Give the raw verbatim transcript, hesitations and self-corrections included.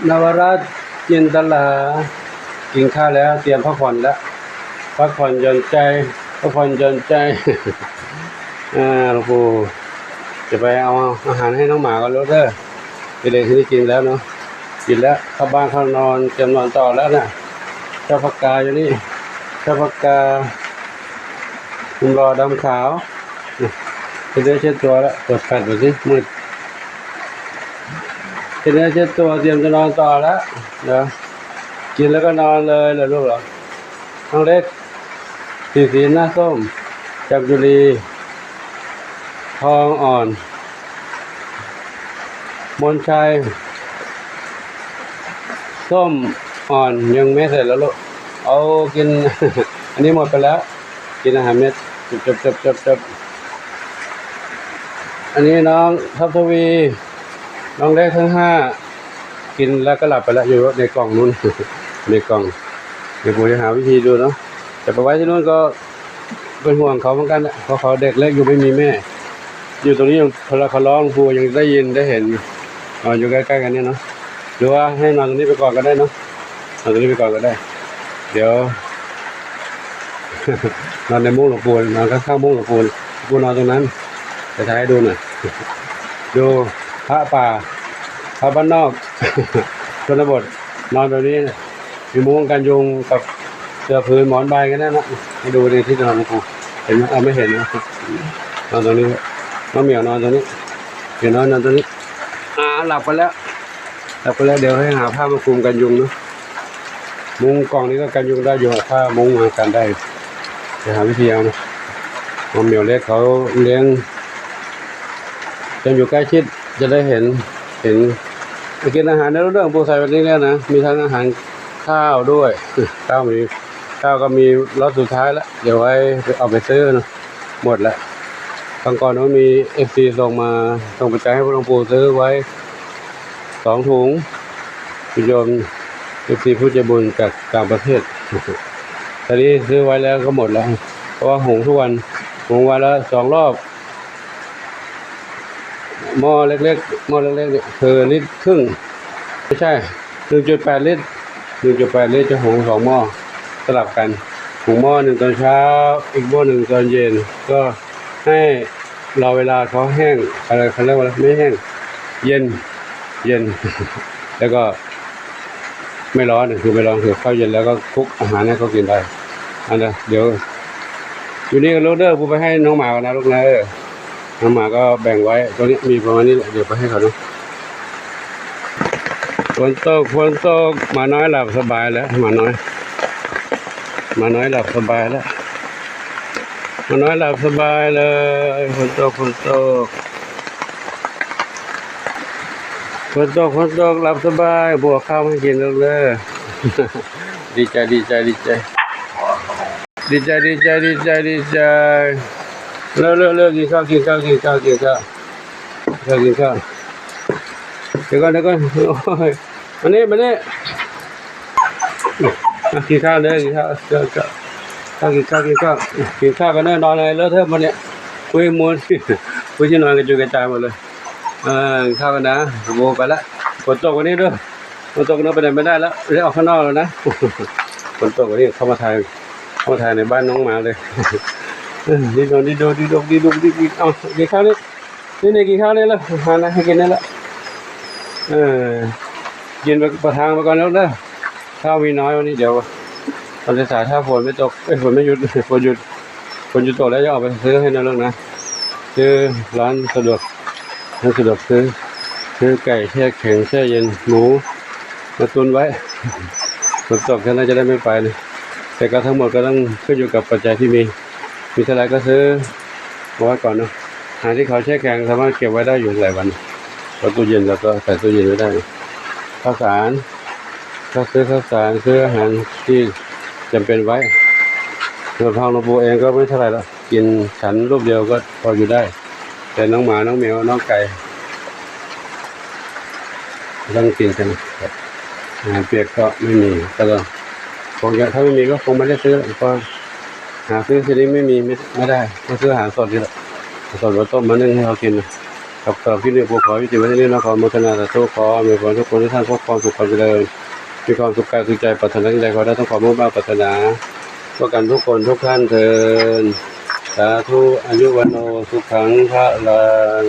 นวรัตน์ จินตลา กินข้าวแล้ว เตรียมพักผ่อนแล้ว พักผ่อนหย่อนใจ พักผ่อนหย่อนใจ อ่า หลวงปู่จะไปเอาอาหารให้น้องหมาก่อนแล้วเด้อ เด็กๆที่นี่กินแล้วเนาะ กินแล้ว เข้าบ้านเข้านอน เตรียมนอนต่อแล้วนะ เจ้าผักกาดอยู่นี่ เจ้าผักกาด หนุ่มหล่อดำขาว เช็ดเนื้อเช็ดตัวแล้ว เปิดแฟลชดูสิ มืด เช็ดเนื้อเช็ดตัว เตรียมจะนอนต่อแล้ว เดี๋ยว กินแล้วก็นอนเลยเหรอลูกเหรอ น้องเล็ก สีสีหน้าส้ม จับจุลี ทองอ่อน มนชัย ส้มอ่อน ยังไม่เสร็จแล้วลูก เอากิน อันนี้หมดไปแล้ว กินอาหารเม็ด จบ จบ จบ จบ อันนี้น้องทัพทวี น้องเล็กทั้งห้า กินแล้วก็หลับไปแล้ว อยู่ในกล่องนู้น ในกล่อง เดี๋ยวผมจะหาวิธีดูเนาะ แต่ไปไว้ที่นู้นก็เป็นห่วงเขาเหมือนกันแหละ เพราะเขาเด็กเล็กอยู่ไม่มีแม่ อยู่ตรงนี้ยัง เวลาเขาร้อง ครูยังได้ยินได้เห็นอยู่ นอนอยู่ใกล้ๆกันเนี่ยเนาะ หรือว่าให้นอนตรงนี้ไปก่อนก็ได้เนาะ นอนตรงนี้ไปก่อนก็ได้ เดี๋ยว นอนในมุ้งหลวงปู่ นอนข้างๆมุ้งหลวงปู่ หลวงปู่นอนตรงนั้น จะถ่ายให้ดูหน่อย ดูพระป่า พระบ้านนอก ชนบท นอนแบบนี้ มีมุ้งกันยุงกับเสื่อผืนหมอนใบกันนั่นนะ ให้ดูในที่นอนหลวงปู่ เห็นไหม? เอาไม่เห็นนะ นอนตรงนี้ น้องเหมียวนอนตรงนี้ เหมียวนอน นอนตรงนี้ อ่า หลับไปแล้ว หลับไปแล้ว เดี๋ยวให้หาผ้ามาคลุมกันยุงเนาะ มุ้งกล่องนี้ก็กันยุงได้อยู่ ผ้ามุ้งมากันได้ จะหาวิธีเอานะ น้องเหมียวเล็กเขาเลี้ยง จะอยู่ใกล้ชิด จะได้เห็น เห็น ไปกินอาหารในเรื่องปู่ใส่วันนี้เนี่ยนะ มีทั้งอาหารข้าวด้วย ข้าวมี ข้าวก็มีล็อตสุดท้ายแล้ว เดี๋ยวไว้เอาไปซื้อนะ หมดแล้ว ครั้งก่อนก็มี เอฟซี ส่งมา ส่งปัจจัยให้หลวงปู่ซื้อไว้ สองถุง คุณโยม เอฟซี ผู้ใจบุญจากต่างประเทศ ตอนนี้ซื้อไว้แล้วก็หมดแล้ว เพราะว่าหุงทุกวัน หุงวันละสองรอบ หม้อเล็กๆ หม้อเล็กๆเนี่ย คือลิตรครึ่ง ไม่ใช่ หนึ่งจุดแปดลิตร หนึ่งจุดแปดลิตร จะหุงสองหม้อ สลับกัน หุงหม้อหนึ่งตอนเช้า อีกหม้อหนึ่งตอนเย็น ก็ให้รอเวลาเขาแห้ง อะไรเขาเรียกว่าอะไร ไม่แห้ง เย็น เย็น แล้วก็ ไม่ร้อน คือไม่ร้อน คือข้าวเย็นแล้วก็คลุกอาหารให้เขากินได้ อันนั้นเดี๋ยว อยู่นี่กันลูกเด้อ ปู่ไปให้น้องหมาก่อนนะลูกนะ เออ น้องหมาก็แบ่งไว้ ตรงนี้มีประมาณนี้แหละ เดี๋ยวไปให้เขาดู ฝนตก ฝนตก หมาน้อยหลับสบายแล้ว หมาน้อย หมาน้อยหลับสบายแล้ว หมาน้อยหลับสบายเลย ฝนตก ฝนตก ฝนตก ฝนตก หลับสบาย บวกข้าวให้กินลูกเด้อ ดีใจ ดีใจ ดีใจ ดีใจ ดีใจ ดีใจ ดีใจ เร็ว เร็ว เร็ว กินข้าว กินข้าว กินข้าว กินข้าว กินข้าว กินข้าว เดี๋ยวก่อน เดี๋ยวก่อน โอ้ย มานี่ มานี่ อ่ะ กินข้าวเด้อ กินข้าว กินข้าว กินข้าว กินข้าว กินข้าวกันเด้อ นอนเลย เลอะเทอะหมดเนี่ย ปุ้ยมูน ปุ้ยที่นอนกระจุยกระจายหมดเลย เออ กินข้าวกันนะ โบไปละ ฝนตกวันนี้ด้วย ฝนตกเนอะ ไปไหนไม่ได้แล้ว ได้ออกข้างนอกแล้วนะ ฝนตกวันนี้เข้ามาถ่าย เข้ามาถ่ายในบ้านน้องหมาเลย เออ ดีดง ดีดง ดีดง ดีดง ดีดง เอา กินข้าวนี่ นี่ นี่ กินข้าวนี่แล้ว หาอะไรให้กินนี่ละ เออ กินไปประทังไปก่อนแล้วเด้อ ข้าวมีน้อยวันนี้ เดี๋ยวตอนสายๆ ถ้าฝนไม่ตก เอ้ย ฝนไม่หยุด ฝนหยุด ฝนหยุดตกแล้วจะออกไปซื้อให้นะลูกนะ ซื้อร้านสะดวก ร้านสะดวกซื้อ ซื้อไก่แช่แข็งแช่เย็น หมูมาตุนไว้ ฝนตกก็น่าจะได้ไม่ไปนะ แต่ก็ทั้งหมดก็ต้องขึ้นอยู่กับปัจจัยที่มี มีเท่าไหร่ก็ซื้อเอาไว้ก่อนเนาะ อาหารที่เขาแช่แข็งสามารถเก็บไว้ได้อยู่หลายวัน เพราะตู้เย็นเราก็ใส่ตู้เย็นไว้ได้ ข้าวสาร ก็ซื้อข้าวสาร ซื้ออาหารที่จำเป็นไว้ ส่วนทางหลวงปู่เองก็ไม่เท่าไหร่ละ กินฉันรูปเดียวก็พออยู่ได้ แต่น้องหมา น้องแมว น้องไก่ ต้องกินกันครับ อาหารเปียกก็ไม่มี ก็ต้อง คงจะ ถ้าไม่มีก็คงไม่ได้ซื้อ เพราะหาซื้อทีนี้ไม่มี ไม่ ไม่ได้ ก็ซื้ออาหารสดนี่แหละ สดมาต้มมานึ่งให้เขากินนะ กับสำหรับที่นี่ผมขอยุติไว้ที่นี่นะ ขออนุโมทนาสาธุ ขออำนวยพรทุกคนทุกท่านพบความสุขความเจริญ มีความสุขกายสุขใจ ปรารถนาสิ่งใดขอได้สมความมุ่งมา่ปรารถนา ทั่วกันทุกคนทุกท่านเทอญ สาธุ อายุวัณโณ สุขัง พลัง